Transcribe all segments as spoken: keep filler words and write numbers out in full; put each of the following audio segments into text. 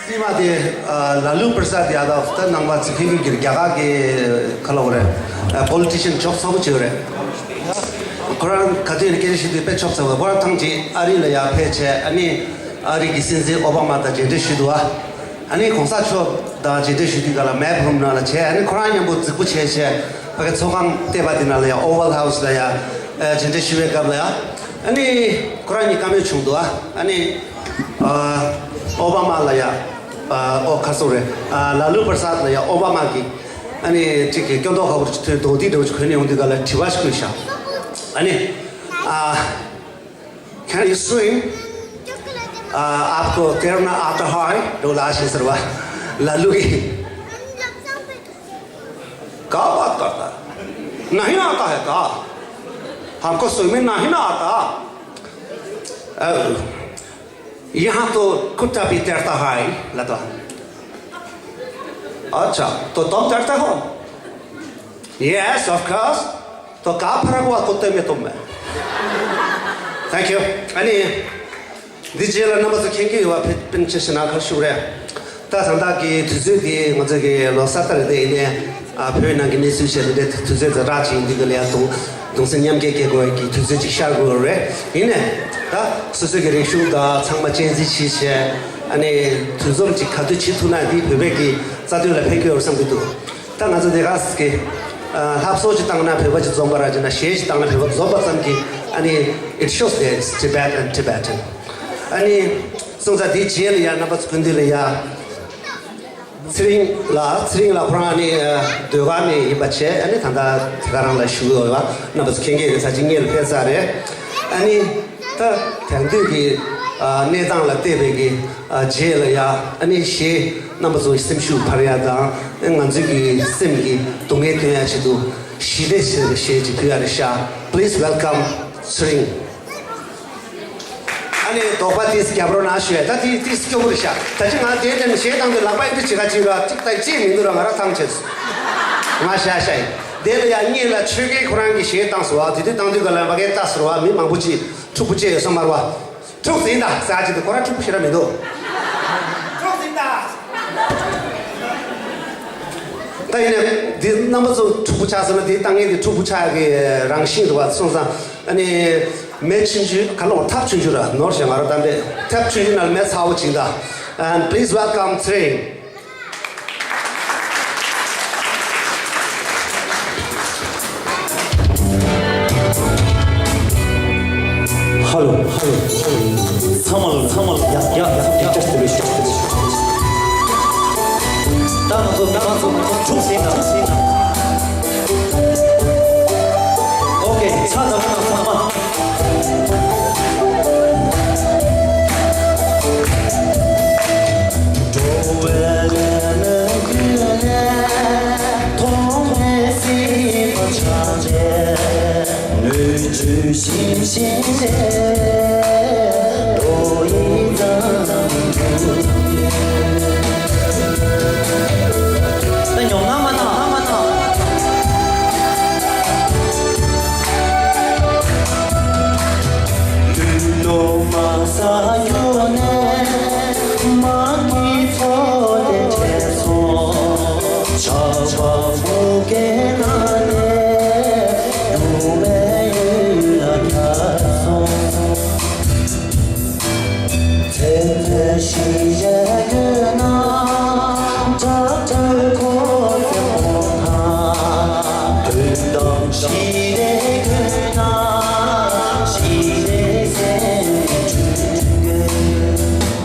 སྲིད་མ་དེ། ལ་ལུ་པར་སཱད་ཡ་དབ་ད་ནང་པ་ཚིག་ཁེ་གི་རྒྱ་གར་གི་ཁ་ལོ་རེད། པོ་ལི་ཊི་ཤན་ཆོག་ཚ་པོ་བྱེད་རེད། ཁོ་རང་ག་དུས་ནས་སྐད་ཆ་བཤད་དུས་དཔེ་ཆོག་ཚ་བོ། ཁོ་རང་ཐང་ཅིག་ཨ་རི་ལ་ཡར་ཕེབས་བྱས། ཨ་ནི་ཨ་རི་གི་སྲིད་འཛིན་ཨོ་བྷ་མ་དང་མཇལ་འཕྲད་ཞུས་འདུག་བ། ཨ་ནི་གོང་ས་མཆོག་དང་མཇལ་འཕྲད་ཞུས་དུས་ག་ལ་མེག་རུམ་ནང་ལ་བྱས། ཨ་ནི་ཁོ་རང་མཉམ་པོ་རྫིག་པོ་བྱས་བྱས་ཕ་གི་ཚོགས་ཁང་བལྟས་པ་དེ་ནང་ལ་ཡ། ཨོ་ཝལ་ཧའུ་སི་ལ་ཡ་མཇལ་འཕྲད་ཞུ་བའི་སྐབས་ལ་ཡ། ཨ་ནི་ཁོ་རང་གཉིས་བཀའ་མོལ་བྱུང་འདུག་བ། ཨ་ནི་ཨོ་བྷ་མ་ལ་ཡ། ཨོ་ཁ་སོ་རེད། ལ་ལུ་པར་སཱད་ལ་ཡ་ཨོ་བྷ་མ་གི་ཨ་ནི་གཅིག་གི་སྐྱོན་འདོགས་ཁ་པོ་ཅིག་ཐོན་དོག་དེ་འདྲ་བོ་ཅིག་གོན་ནས་ཡོང་དུས་ག་ལ་དྲི་བ་ཞིག་བཀོད་ཤག་ཨ་ནི། Can you swim? आपको तैरना आता है? ढोला आशीष सरवा लालू की। क्या बात करता है? नहीं आता है क्या? हमको स्विमिंग नहीं ना आता। यहाँ तो कुत्ता भी तैरता है। लता। अच्छा, तो तुम तैरते हो? Yes, of course. तो क्या फर्क हुआ कुत्ते में तुम में? Thank you. ཨ་ནི། འདི་རྗེས་ལ་རྣམ་པ་ཚོ་མཁྱེན་གྱི་ཡོད་པ་ཕེ་པིན་ཆེ་ཞེ་ན་ཁ་ཤུ་རེད། ད་ད་ལྟ་གི་དུས་ཚོད་འདི་ང་ཚོ་གི་ལོ་གསར་ལྟར་རེད་དེ། ཡིན་ནའི་ཨ་བོད་ནང་གི་གནས་ཚུལ་བྱས་དེ་འདྲའི་དུས་ཚོད་ཙམ་རག་ཅིག་ཡིན་དུས་ག་ལ་ཡ་གདུང་གདུང་སེམས་མཉམ་སྐྱེད་སྐྱེ་དགོས་ཀྱི་དུས་ཚོད་ཅིག་ཤར་དགོས་རེད། ཡིན་ནའི་ད་སོ་སོ་གི་རིག་གཞུང་དང་ཚང་མ་གཅེས་འཛིན་བྱེད་བྱས། ཨ་ནི་དུས་འཛོམས་ཅིག་ག་དུས་བྱེད་ཐུབ་ན་འདི་བོད་པའི་གི་རྩ་དོན་ལ་ཕན་གྱི་ཡོད་བསམ་གྱི་འདུག་ད་ང་ཚོ་དེ་ག་ཟེར་གི། ལྷ་བཟོ་ཅིག་བཏང་ན་བོད་པ་ཅིག་འཛོམས་པ་ར་ཅིག་ན་གཞས་ཅིག་བཏང་ན་བོད་པ་འཛོམས་པ་ཙམ་གྱིས། ཨ་ནི་it shows that it's Tibet and Tibetan. ཨ་ནི་སོང་ཙང་དེའི་རྗེས་ལ་ཡ་རྣམ་པ་ཚོ་སྐུ་མདུན་ལ་ཡ། ཚེ་རིང་ལགས། ཚེ་རིང་ལགས་ཁོ་རང་ཨ་ནི་ཟློས་གར་མི་ཡིན་པ་བྱས། ཨ་ནི་ད་ལྟ་དེ་ག་རང་ལ་བཞུགས་ཡོད་པ་རྣམ་པ་ཚོ་མཁྱེན་གྱི་རེད། ཚར་གཅིག་སྔོན་ལ་ཕེབས་ཚར་རེད། ཨ་ནི་ད་དེང་དུས་ཀྱི་གནས་སྟངས་ལ་བལྟས་པའི་གི་རྗེས་ལ་ཡ། ཨ་ནི་གཞས་རྣམ་པ་ཚོའི་སེམས་ཤུགས་འཕར་ཡ་དང་། ང་ཚོའི་གི་སེམས་ཀྱི་སྡུག་བསྔལ་སྟོན་ཡ་ཆེད་དུ་ཞི་བདེ་ཟེར་བའི་གཞས་ཅིག་ཕུལ་ཡ་རེད་ཤག Please welcome ཚེ་རིང་། ཨ་ནི་དོགས་པ་ཏིས་རྒྱབ་རོགས་གནང་ཞུ་ཡ། ད་ཏིས་ཏིས་སྐྱོ་པོ་རེད་ཤག་ད་ཅི་ང་དེ་དེ་ནས་གཞས་བཏང་དུས་ལག་པ་ཡིན་དུས་ཅི་ག་ཅི་ར་ཏིག་ཏག་ཅི་མི་འདུག་ར། ང་ར་ཐང་ཆད་སོང་། ང་ཤ་ཤ་ཡིན། དེ་ལ་ཡ་སྔོན་ལ་ཆོས་རྒན་ཁོ་རང་གི་གཞས་བཏང་སོང་བ། དེ་དུས་བཏང་དུས་ག་ལ་བ་གས་ལྟ་སོང་བ། མི་མང་པོ་ཅིག་འཁྲུག་པོ་བྱས་ཡོད་ས་མ་རེད་བ། འཁྲུག་ཟིན་ད་ཟེར་གྱི་འདུག་ཁོ་རང་འཁྲུག་པོ་ཞེ་དྲག་མི་འདུག་འཁྲུག་ཟིན་ད། ད་ཡིན་ནའི་འདི་རྣམ་པ་ཚོ་འཁྲུག་པོ་ཆགས་ཟེར་ན། འདི་ལྟ་ངན་འདི་འཁྲུག་པོ་ཆགས་ཀྱི་རང་བཞིན་རེད་བ། སོང་ཙང་ཨ་ནི་མེ་ཆུང་ཆུང་ག་ལ་འོ་ཐབ་ཆུང་ཆུང་ར་ནོར་ཞེ་ང་ར་གཏམ་པས་ཐབ་ཆུང་ཆུང་ནང་ལ་མེ་ཚ་བོ་བྱིན་ད། And please welcome ཚེ་རིང་། ཧ་ལོ། ཧ་ལོ། ཚང་མ་ལ་ཚང་མ་ལ་ཡག་ཡག་ཡག་ཡག་ཅག་ཏུ་རེ་ཞུ། ད་ང་ཚོ་ད་ང་ཚོ་ང་ཚོ་འཁྲུག་ཟིན་ད། འཁྲུག་ཟིན་ད། ཨོ་ཁེ། ཚ་ད་མ་ཚང་མ། འགྲོ་བའི་ལམ་ཀུན་ལས་ཐོག་མའི་སྲིད་པ་ཆགས་བྱས། ནུས་ཚོད་ཤིང་ཤིང་ལས་འགྲོ་ཡི་ཙམ་དུ། ད་ཉོ་ང་མ་ན་ང་མ་ན། ལུས་ནོ་མ་ས་ཡོ་ནས་མ་གི་ཚོ་དེ་བྱས་སོང་། ཆགས་པ་མུ་གེ་ན་ནས་ཡུ་མེ་ཡུལ་ལ་ཁྱབ་སོང་། ཚེ་འདི་ཤི་རྒྱུ་དགོས་ན་དྲག་ཏུ་ཁོ་ཚེ་ཁོ་ན། དོན་དམ་ཤི་རེ་དགོས་ན་ཤི་རེ་སེམས་འཁྲུག་དགོས།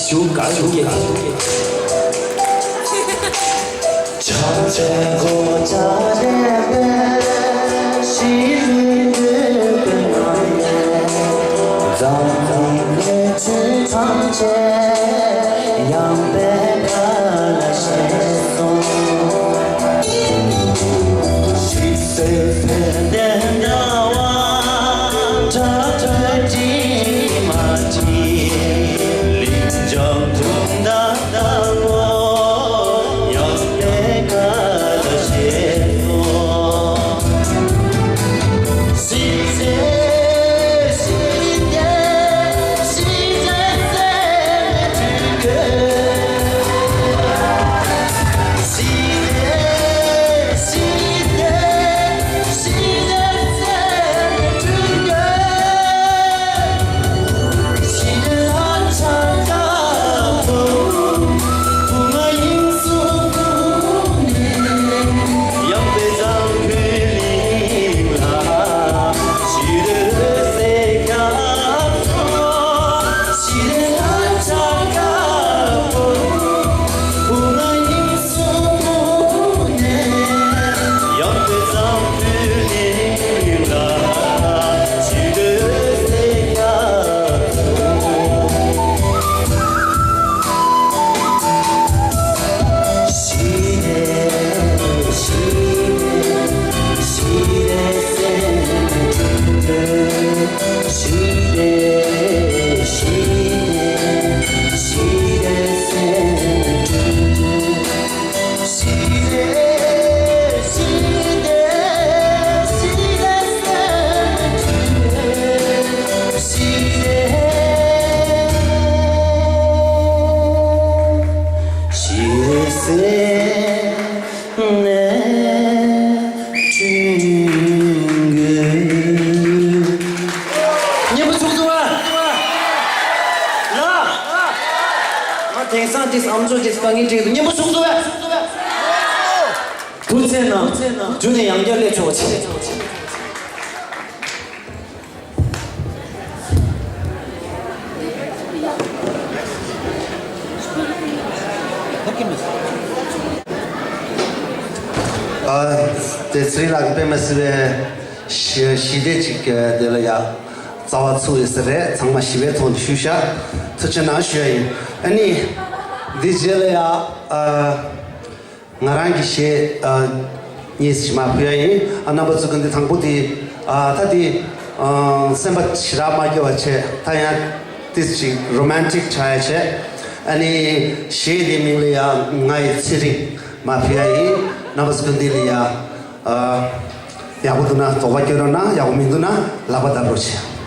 ཞུ་ག་ཞུ་ག་སྙན་པོ་ཚུགས་སོང་ཨ། ལ། ང་དེང་སང་དེ་ཨམ་ཅོག་དེ་དཀའ་ངལ་འཕྲད་འདུག་སྙན་པོ་ཚུགས་སོང་ཨ། བུ་ཚེ་ན་རྒྱུ་ནས་ཡང་བསྐྱར་སླེབས་ཆོག་ཆེ། ཨ། དེ་ཚེ་རིང་ལགས་ཀྱི་དཔེ་མི་སྲིད་པའི་ཞི་ཞི་བདེ་ཅིག་དེ་ལ་ཡ་རྩ་བ་ཚུགས་ཡོད་ས་རེད། ཚང་མ་ཞི་བའི་ཐོག་ནས་ཞུས་ཤག་ཐུགས་རྗེ་གནང་ཞུ་ཡ་ཡིན། ཨ་ནི་འདི་རྗེས་ལ་ཡ་ཨ། ང་རང་གི་གཞས་ཨ་གཉིས་ཤིག་མར་ཕུལ་ཡ་ཡིན། ཨ་རྣམ་པ་ཚོ་གི་འདི་དང་པོ་དེ་ཨ་ད་དེ་ཨ་སེམས་པ་ཞེ་དྲག་མ་སྐྱོ་བ་བྱས། ད་ཡང་ཏིས་ཅིག་རོ་མན་ཊིག་ཆགས་ཡ་བྱས། ཨ་ནི་གཞས་དེ་མིང་ལ་ཡ་ང་ཡི་ཚེ་རིང་མར་ཕུལ་ཡ་ཡིན། རྣམ་པ་ཚོ་གི་འདི་ལ་ཡ་ཨ་ཡག་པོ་འདུག་ན་དོགས་པ་སྐྱོན་རོགས་གནང་། ཡག་པོ་མི་འདུག་ན་ལག་པ་བརྡབ་རོགས་བྱེད།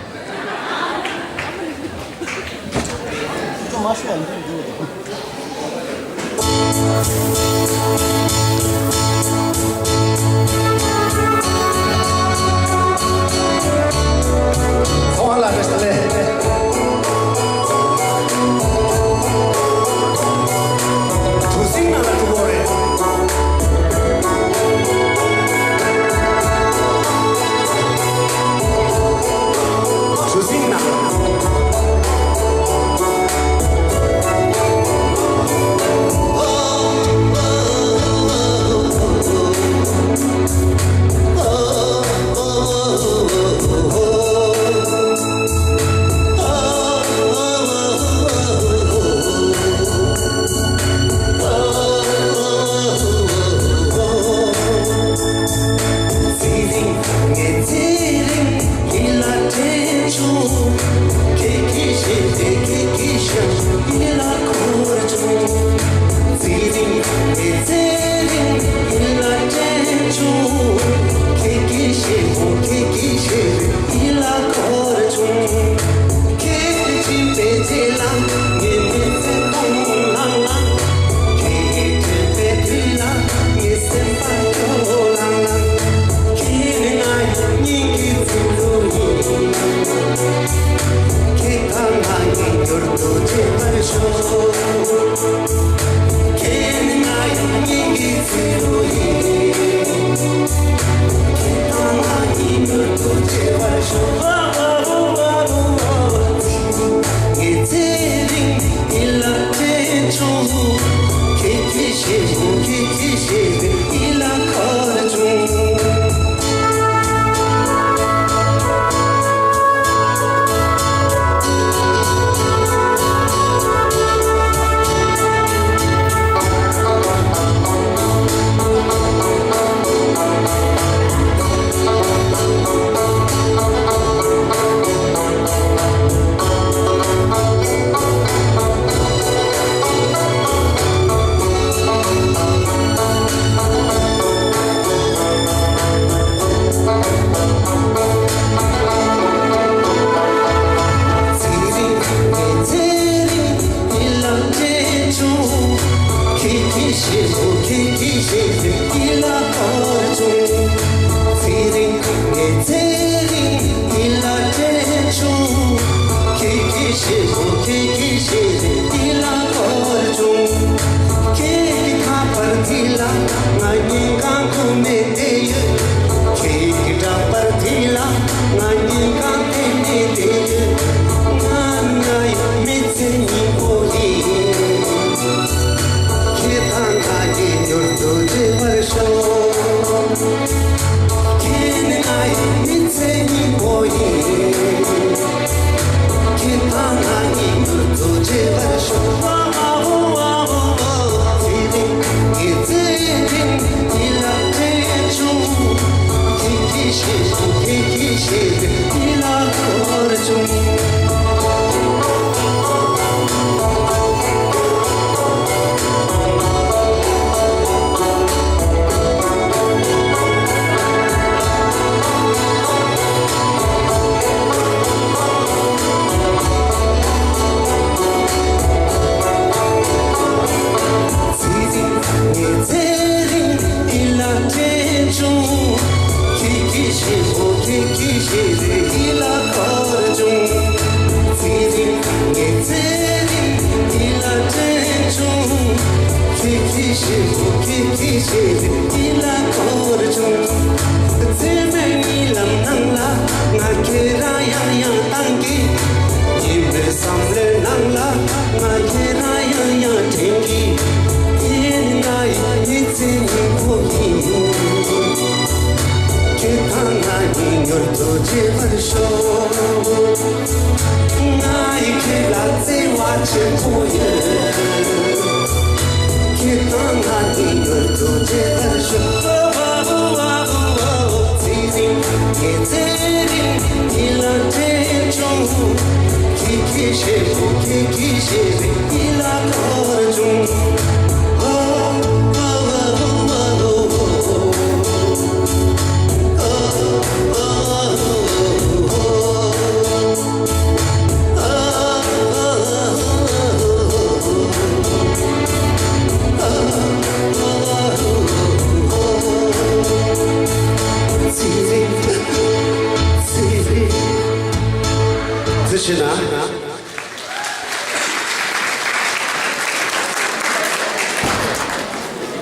ཚེ་ཕྱི་ན།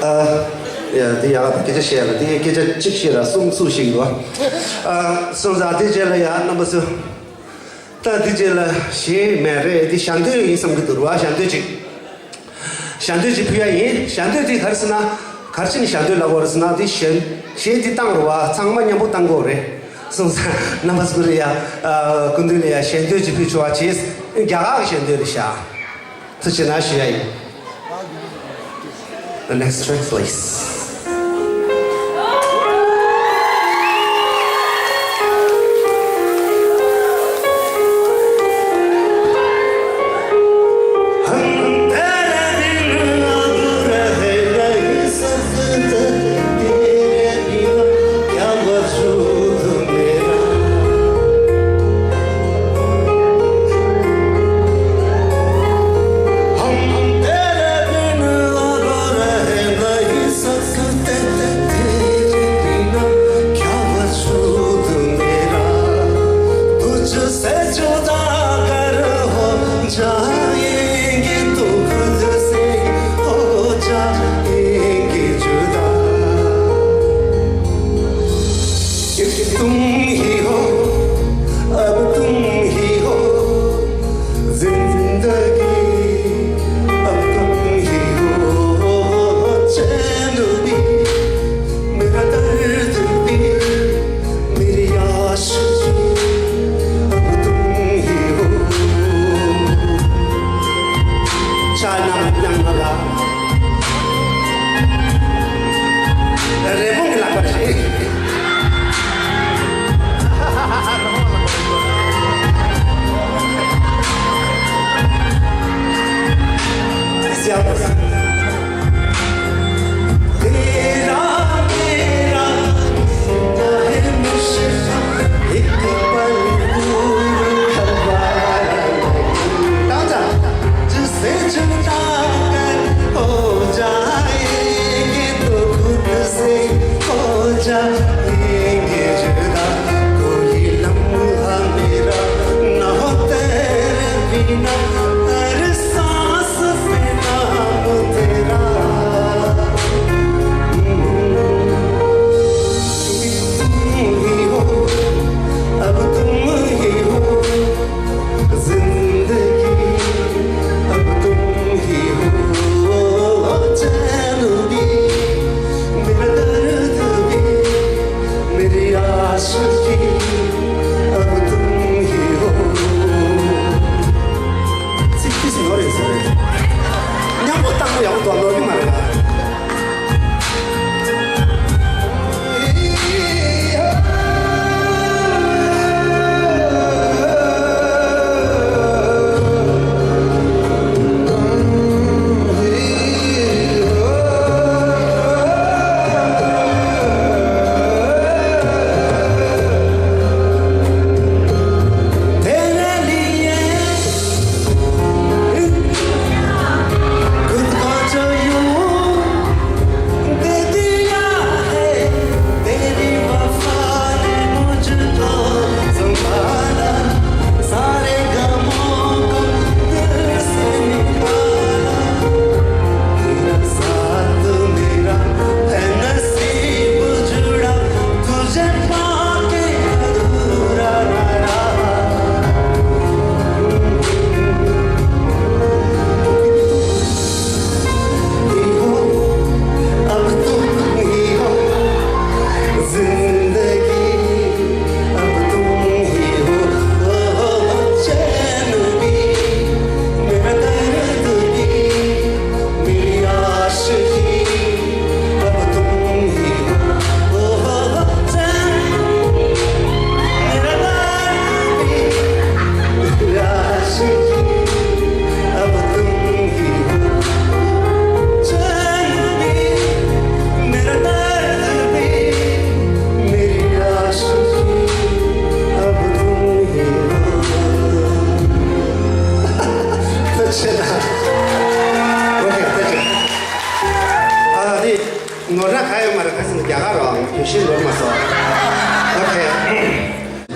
ཨ། ཡ། འདི་ཡག་སྐད་ཆ་བཤད་ཡ་ལ་འདི་སྐད་ཆ་གཅིག་བཤད་ར་གསུམ་ཚུགས་ཤིག་འདུག་ཨ། སོང་ཙང་དེ་རྗེས་ལ་ཡ་རྣམ་པ་ཚོ། ད་འདི་རྗེས་ལ་གཞས་མེད་རེད། འདི་ཞལ་འདོན་ཡིན་བསམ་གི་འདུག་ར། ཞལ་འདོན་ཅིག་ཞལ་འདོན་ཅིག་ཕུལ་ཡ་ཡིན། ཞལ་འདོན་འདི་ག་རེ་ཟེར་ན། ག་རེ་བྱས་ནས་ཞལ་འདོན་ལབ་དགོས་རེད་ཟེར་ན། འདི་གཞས་གཞས་འདི་བཏང་རུ་བ་ཚང་མ་མཉམ་པོ་བཏང་དགོས་རེད། སོང་ཙང་རྣམ་པ་ཚོ་ལ་ཡ། ཨ། སྐུ་མདུན་ལ་ཡ་ཞལ་འདོན་ཅིག་ཕུལ་ཆོག་པ་བྱས། རྒྱ་གར་གྱི་ཞལ་འདོན་རེད་ཤག་ཐུགས་རྗེ་གནང་ཞུ་ཡ་ཡིན། The next track, please.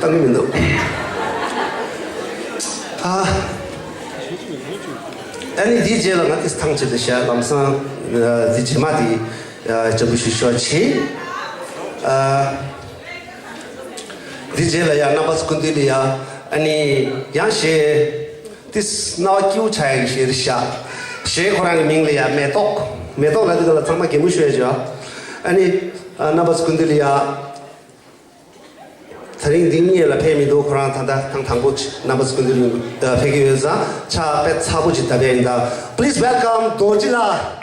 བཏང་གི་མི་འདུག་ཨ། ཨ་ནི་འདིའི་རྗེས་ལ་ང་ཏིས་ཐང་ཆད་དུ་བཤད་ལམ་སང་། འདི་རྗེས་མ་དེ་ལྕགས་པོ་ཞུ་ཞུ་བ་བྱེད། ཨ། འདི་རྗེས་ལ་ཡ་རྣམ་པ་ཚོ་སྐུ་མདུན་ལ་ཡ། ཨ་ནི་ཡང་གཞས་ཏིས་རྣ་བ་སྐྱིད་པོ་ཆགས་ཡག་གི་གཞས་རེད་ཤག་གཞས་ཁོ་རང་གི་མིང་ལ་ཡ་མེ་ཏོག་མེ་ཏོག་ལ་འདི་ག་ལ་ཚང་མ་གད་མོ་ཤོར་ཡ་བྱོས། ཨ་ནི་རྣམ་པ་ཚོ་སྐུ་མདུན་ལ་ཡ། ད་རིང་འདི་གཉིས་ལ་ཕེབས་མི་འདུག་ཁོ་རང་ད་ལྟ་ཐེངས་དང་པོ་རྣམ་པ་ཚོ་སྐུ་མདུན་ལ་ཕེབས་ཀྱི་ཡོད་ཙང་ཕྱག་དཔེ་ཚ་པོ་ཅིག་བརྡབ་ཡ་ཡིན་ད། Please welcome རྡོ་རྗེ་ལགས།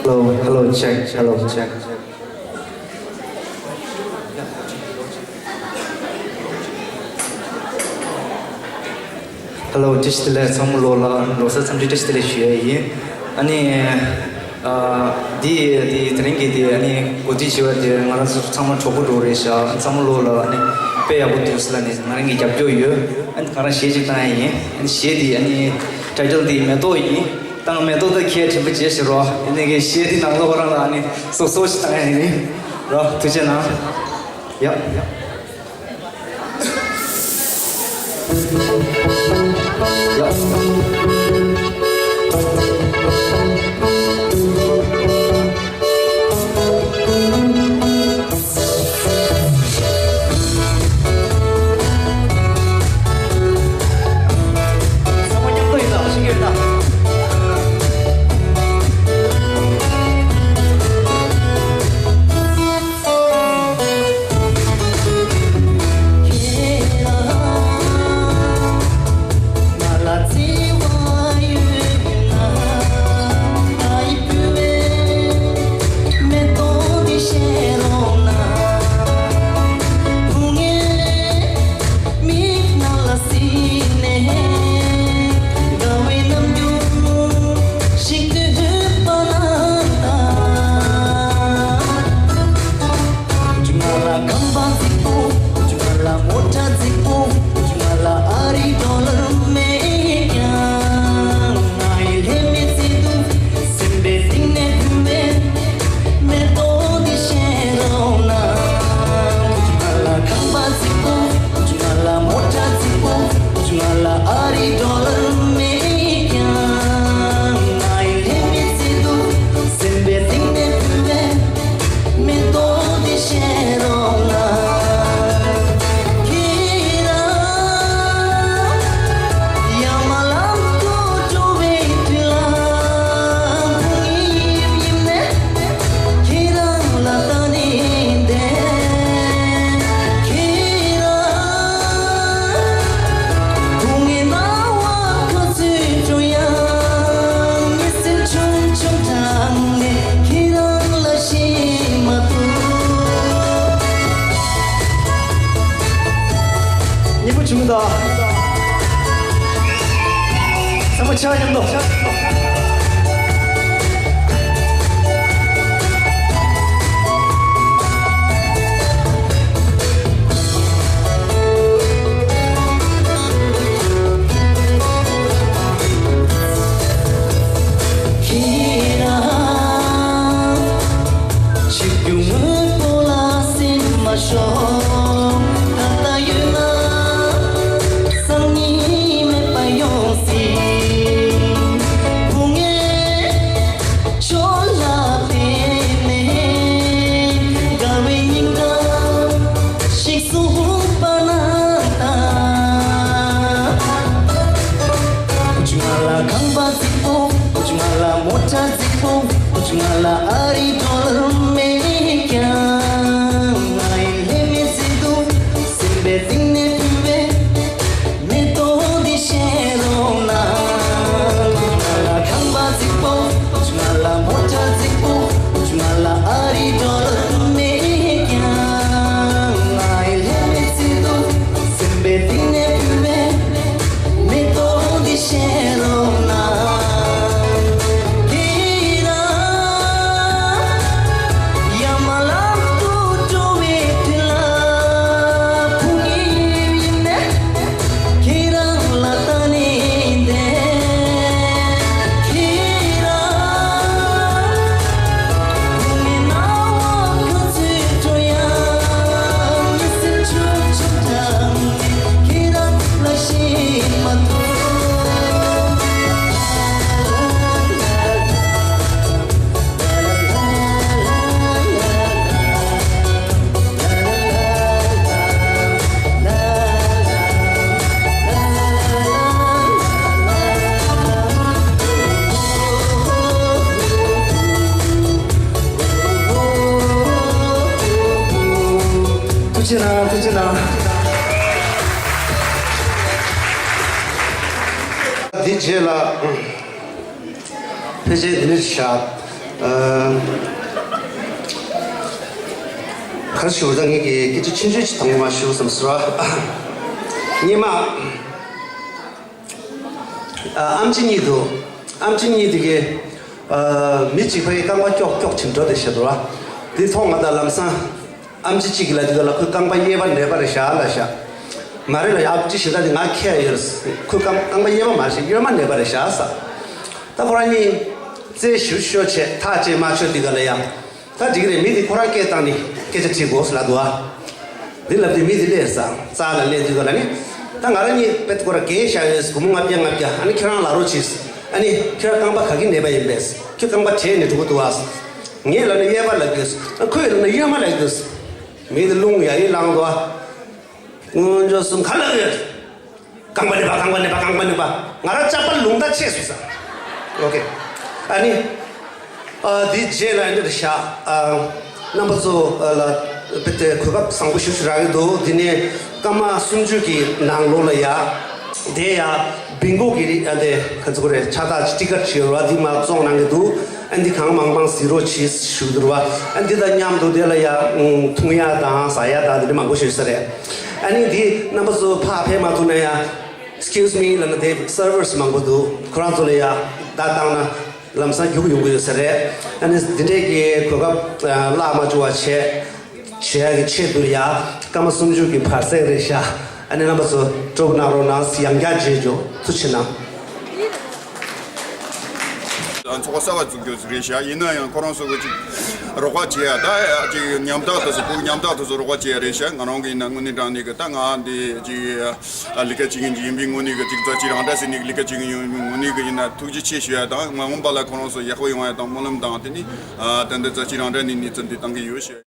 Hello, hello, check, hello, check. Hello, བཀྲ་ཤིས་བདེ་ལེགས། ཚང་མ་ལོ་ལ་ལོ་གསར་འཚམས་འདྲི་བཀྲ་ཤིས་བདེ་ལེགས་ཞུ་ཡ་ཡིན། ཨ་ནི། ཨ། འདི་འདི་དེ་རིང་གི་འདི་ཨ་ནི་གོ་སྒྲིག་བྱས་པ་དེ་ང་རང་ཚོ་ཚང་མ་གྲོགས་པོ་འགྲོ་རེད་ཤག་ཚང་མ་ལོ་ལ་ཨ་ནི་དཔེ་ཡག་པོ་འདུག་ཟེར་ལ་ནི་ང་རང་གི་རྒྱབ་སྐྱོར་ཡོད། ཨ་ནི་ང་རང་གཞས་ཅིག་བཏང་ཡ་ཡིན། ཨ་ནི་གཞས་འདི་ཨ་ནི་ཊའི་ཊལ་འདི་མེ་ཏོག་ཡིན། ཏང་མེ་ཏོག་ཏུ་ཁྱེད་དྲན་པ་བརྗེད་ཤི་རོགས། ཡིན་ནའི་གི་གཞས་འདི་ནང་ལོགས་རང་ལ་ཨ་ནི་སོ་སོ་ཞིག་བཏང་ཡ་ཡིན་རོགས། ཐུགས་རྗེ་གནང་། ཡ། སྙན་པོ་བྱུང་ད། ཚང་མ་ཕྱག་མཉམ་དུ། ཆིབས་རྒྱུ་དངོས་པོ་ལ་སེམས་མ་ཤོར། ད་ལྟ་ཡོད་ན་སང་ཉིན་མེད་པ་ཡོང་སྲིད། སྐུ་ངལ་ཁྱོད་ལ་བརྟེན་ནས་དགའ་བའི་སྙིང་གཏམ་ཞིག་གསུངས་པ་ན་ད། ཁོ་ཚོས་ང་ལ་ཁང་པ་རྫིག་པོ། ཁོ་ཚོས་ང་ལ་མོ་ཊ་རྫིག་པོ། ཁོ་ཚོས་ང་ལ་ཨ་རི་ཌོ་ལར་མེད་ཀྱང་། ང་ཡི་ལྷད་མེད་བརྩེ་དུང་སེམས་པའི་གཏིང་ནས་ཕུལ་བའི་མེ་ཏོག་འདི་བཞད་རོགས་གནང་། ཁོ་ཚོས་ང་ལ་ཁང་པ་རྫིག་པོ། ཁོ་ཚོས་ང་ལ་མོ་ཊ་རྫིག་པོ། ཁོ་ཚོས་ང་ལ་ཨ་རི་ཌོ་ལར་མེད་ཀྱང་། ང་ཡི་ལྷད་མེད་བརྩེ་དུང་སེམས་པའི་གཏིང་ནས་ཕུལ་བའི་མེ་ཏོག་འདི་བཞད་རོགས་གནང་། ཁྱེད་རང་ འདི་རྗེས་ལ་ཕལ་ཆེར་འདི་འདྲ་ཞིག་བཞག་ག་རེ་ཞུ་དགོས་རེད། ད་ངེད་ཀྱིས་སྐད་ཆ་ཆུང་ཆུང་ཞིག་དང་པོ་མར་ཞུ་བསམ་སོང་། སྔོན་མ། ཨ། ཨེམ་ཆི་གཉིས་འདུག་ཨེམ་ཆི་གཉིས་དེ་གས། ཨ། མི་གཅིག་ཕ་གིའི་རྐང་པ་ཀྱོག་ཀྱོག་བྱས་འགྲོ་བསྡད་བཞག་འདུག་པ། དེ་མཐོང་ང་། ད་ལམ་སང་ཨེམ་ཆི་གཅིག་གིས་ལབ་དུས་སྒང་ལ། ཁོའི་རྐང་པ་གཡས་པ་ནད་པ་རེད་ཤག་ལབ་ཤག་མ་རེད་ལབ་ཡ། ཨེམ་ཆི་གཞན་དག་དེ་ང་མཁྱེན་ཡོད་རེད། ཁོའི་རྐང་རྐང་པ་གཡས་པ་མ་རེད་ཤག་གཡོན་མ་ནད་པ་རེད་ཤག་ཟེར། ད་ཁོ་རང་གཉིས་རྩད་ཞིབ་ཤོག་བྱས། ཐག་བཅད་མ་ཆོད་དུས་སྒང་ལ་ཡ། ད་འགྲིག་གི་རེད། མི་དེ་ཁོ་རང་སྐད་བཏང་ནས་སྐད་ཆ་དྲིས་དགོས་ལབ་འདུག་པ། འདི་ལབ་དུས་མི་དེ་སླེབས་ས་རྩ་ལ་སླེབས་དུས་སྒང་ལ་ནི། ད་ང་རང་གཉིས་དཔེ་ཁོ་རང་རྒས་བཞག་ཡོད། སྒོར་མོ་ལྔ་བརྒྱ་ལྔ་བརྒྱ། ཨ་ནི་ཁྱེད་རང་ལབ་རོགས་གྱིས། ཨ་ནི་ཁྱེད་རང་རྐང་པ་ག་གི་ནད་པ་ཡིན་པས། ཁྱོད་རྐང་པ་བྲེགས་ནས་འགྲོ་གི་འདུག་པ། ངས་ལབ་ན་གཡས་པ་ལབ་དུས། ཨ། ཁོས་ལབ་ན་གཡོན་མ་ལབ་དུས། མི་དེ་རླུང་ཡ་ཡི་ལངས་འདུག་པ། སྔོན་འཇུག་གསུམ་ག་ལབ་ཡོད། རྐང་པ་ནད་པ། རྐང་པ་ནད་པ། རྐང་པ་ནད་པ། ང་རང་ཅག་པ་ལུང་བསྟན་ཆད་སོང་ཟེར། ཨོ་ཁེ། ཨ་ནི། ཨ། དེའི་རྗེས་ལ་འདི་འདྲ་ཞིག་ཨ། རྣམ་པ་ཚོ་ལ་དཔེ་དེ་གོ་སྐབས་བཟང་པོ་ཞེ་པོ་ཅིག་རག་གི་འདུག་དེ་ནས་སྐར་མ་སུམ་ཅུ་གི་ནང་ལོགས་ལ་ཡ། དེ་ཡ་བིང་གོ་གི་རི། ཨ། དེ་ག་ཚོད་རེད། ཕྱག་རྟགས་ཅིག་ཊི་ཀེ་ཊི་ཅིག་ཡོད་རེད་པ། དེ་མར་བཙོང་གནང་གི་འདུག་ཨ། འདི་གང་མང་མང་གཟིགས་རོགས་གྱིས་ཞུ་གི་འདུག་པ། ཨ། འདི་དང་མཉམ་དུ་དེ་ལ་ཡ། ཨུམ། འཐུང་ཡ་དང་ཟ་ཡ་དང་དེ་འདྲ་མང་པོ་ཞིག་ཡོད་ས་རེད། ཨ་ནི་འདི་རྣམ་པ་ཚོ་ཕར་ཕེབས་མ་ཐུབ་ན་ཡ། Excuse me ལབ་ན་དེ་སར་ཝར་སི་མང་པོ་འདུག་ཁོ་རང་ཚོ་ལ་ཡ་བརྡ་བཏང་ན་ལམ་སང་རྒྱུགས་ཡོང་གི་ཡོད་ས་རེད། ཨ་ནི་འདི་འདྲའི་གི་གོ་སྐབས་བརླག་མ་བཅུག་པ་བྱས། བྱེད་ཡ་གི་ཆེད་དུ་ཡ་སྐར་མ་སུམ་ཅུ་གི་བར་གསེང་རེད་ཤག་ཨ་ནི་རྣམ་པ་ཚོ་སྤྲོ་པོ་གནང་རོགས་གནང་། ཡང་བསྐྱར་མཇལ་རྒྱུ། ཐུགས་རྗེ་གནང་། ཚོགས་པ་གསར་པ་བཙུགས་རྒྱུ་རེད་ཤག་ཡིན་ན་ཡང་ཁོ་རང་ཚོ་གི་ཅིག་རོགས་པ་བྱེད་ཡ། ད་ཅིག་ཉམ་ཐག་དེ་ཚོ། བོད་ཉམ་ཐག་དེ་ཚོ་རོགས་པ་བྱེད་ཡ་རེད་ཤག་ང་རང་གི་ཡིན་ན་དངོས་གནས་དྲང་གནས་གི་ད་ང་འདི་ཅིག་ལས་ཀ་བྱེད་མཁན་ཅིག་ཡིན་པའི་ངོས་ནས་གི། ཅིག་རྩ་ཆེ་རང་འདྲ་ཟེར་ནས་ལས་ཀ་བྱེད་མཁན་ཡིན་པའི་ངོས་ནས་གི་ཡིན་ན་ཐུགས་རྗེ་ཆེ་ཞུ་ཡ་དང་། མ་འོངས་པ་ལ་ཁོ་རང་ཚོ་ཡག་པོ་ཡོང་ཡ་དང་སྨོན་ལམ་དང་། དེ་ནས་ད་འདི་རྩ་ཆེ་རང་འདྲ་ནས་གནས་ཚུལ་འདི་བཏང་གི་ཡོད་ཤག